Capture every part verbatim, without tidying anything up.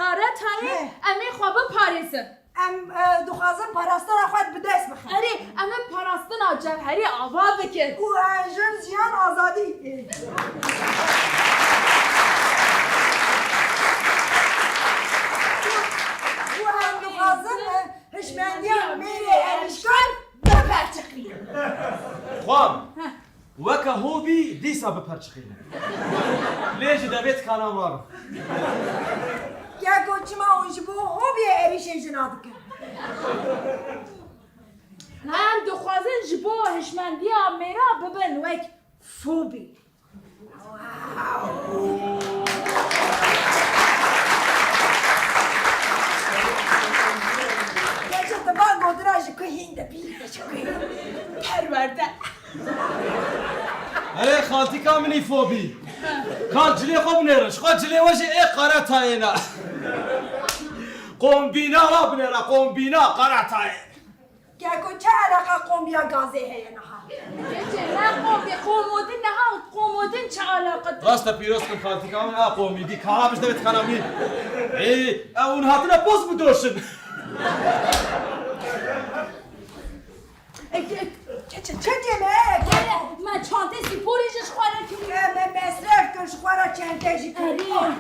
Qaretayê, He. em ê xwe biparêzin. Em, e, dixwazin parastina xwe bi dest bixin. Erê, em ê parastina cewherî ava bikin. Û, e, jin, jiyan, azadî. Û em dixwazin, e, hişmendiya mêrê êrîşkar biperçiqînin. Xwam. Heh. Weke hobî dîsa biperçiqîne. Lê ji devê tikana maro. Keko, çima hûn ji bo hobiyê êrîşê jina dikin? Em dixwazin ji bo hişmendiya mêra bibin wek fobî. Keçe, tu van gotina ji ku hîn de bî, ji ku hîn. Perwerde. Erê xaltîka min î fobî. Ka cilê xwe binêre. Ji xwe cilê we jî ê qere tayê ne. Qombîna wa binêre, qombîna qere tayê. Keko, çi eleqa qombiya gazê heye niha? Keçe, ne qombî, qomodin niha, qomodin çi eleqa? Rast e, pîroz kim xaltîka min, a qomî dî, kara bijde bit kana min. Ê, ew hûn hatine poz bidoşin. E, ke-, keçe, çi diyeme, e, ke-, me çantê sporê jî ji xwe re kirî. E, me mesref kir, ji xwe re çente jî kirî. Erê.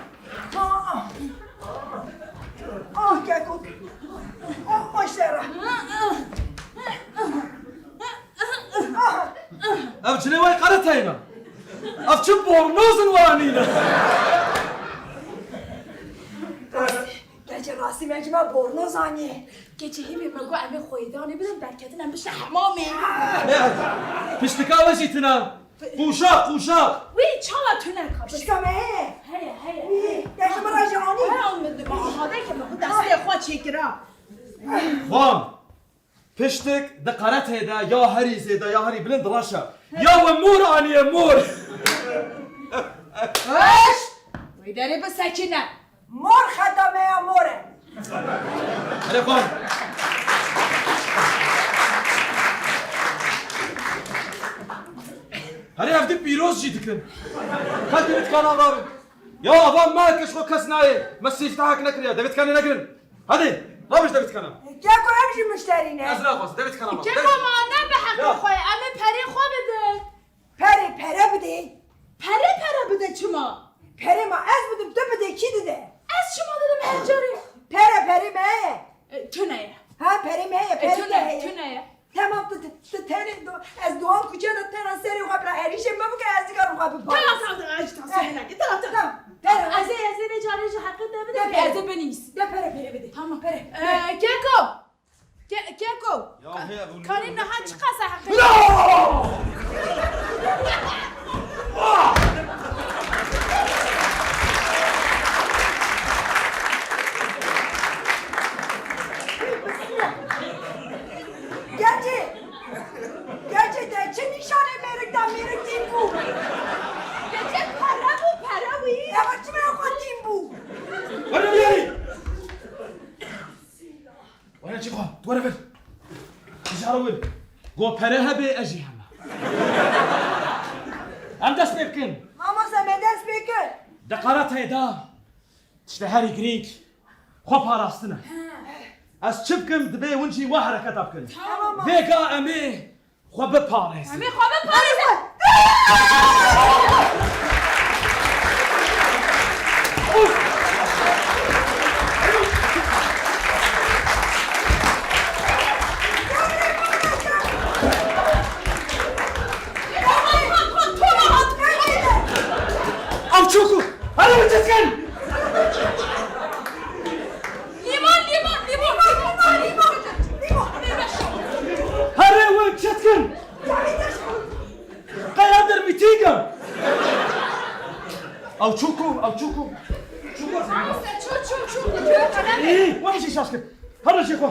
Ah, ah. Ah, keko. Ah, maşera. Ah. Ev cilê wê qere teyna. Ev çi bornozin wanîne. Keçe, rastî me ji me bornoz anî. Keçe, hîvê me got em ê xweydanê bidin derketin em bişin hemamê. Piştika we jî tune. Qûşaq, qûşaq. Wî çawa tune ka? Piştika me heye. Heye, heye. Wî, ya ji min re jî anî. He, an min dima amade ke me xwe destê xwe çêkira. Xwam. Piştik di qeretê de ya herî zêde ya herî bilind direş e. Ya we mor aniye mor. Weş! Wê derê bisekine. Mor xeta me ya mor e. Hele xwe. Hele ev di pîroz jî dikin. Xelkê di dikana rabin. Ya ava me ke ji xwe kes nayê. Me sîftehek nekiriye. Devê dikanê negirin. Hadi, rabe ji devê tikana. Keko, ev jî muşterî ne. Ez naxwazim, devê tikana me. Keko, ma ne bi heqê xwe ye, em ê perê xwe bidin. Perê, pere bidê. Pere, pere bide çima? Perê ma ez bidim, tu bidê, kî dide? Ez çima didim her carê? Pere, perê me heye. E, tune ye. Ha, perê me heye, e, perê tune, te heye. Tune ye. Tamam, tu, tu, tu tenê do-, ez dohan kuçe de tera serê xwe bira êrîşê me bike, ez dikarim xwe biparêzim. Tamam, tamam, tamam, ajitasyon neke. Tamam, tamam. Tamam, tamam. Pere. Ez ê, ez ê vê carê ji heqê te bidim, de pere. Ez ê binivîsim. De pere, pere bide. Tamam. Pere. Ee, Keko! Ke-, Keko! Ya, ka-, heye, bu kanî ne niha çi qasa heqê? No! Gerçi, gerçi de çi nîşanê mêrik da, mêrik tîn bû? Gerçi pere bû, pere wî. Ewa çima xwe tîn bû? Were biyarî. Were çi xwe, were vir. Dijara wir. Go pere hebe, ez jî heme. Em dest pê bikin. Mamoste, me dest pê kir. Di qeretê de. Tiştê herî girîng xwe parastin e. Ez çi bikim, divê hûn jî wa hereketa bikin. Tamam. Vêga em ê xwe biparêzin. Em ê xwe biparêzin. Ew çûk û Herê win çetkin! Lîman, lîman, lîman, lîman, lîman, lîman. Herê win çetkin! Qey ev der mîtîng e! Ew çûk û, ew çûk û. Çûk û. Mamoste, çû, çû, çû, çû. Î, we min jî şaş kir. Her jî xwe.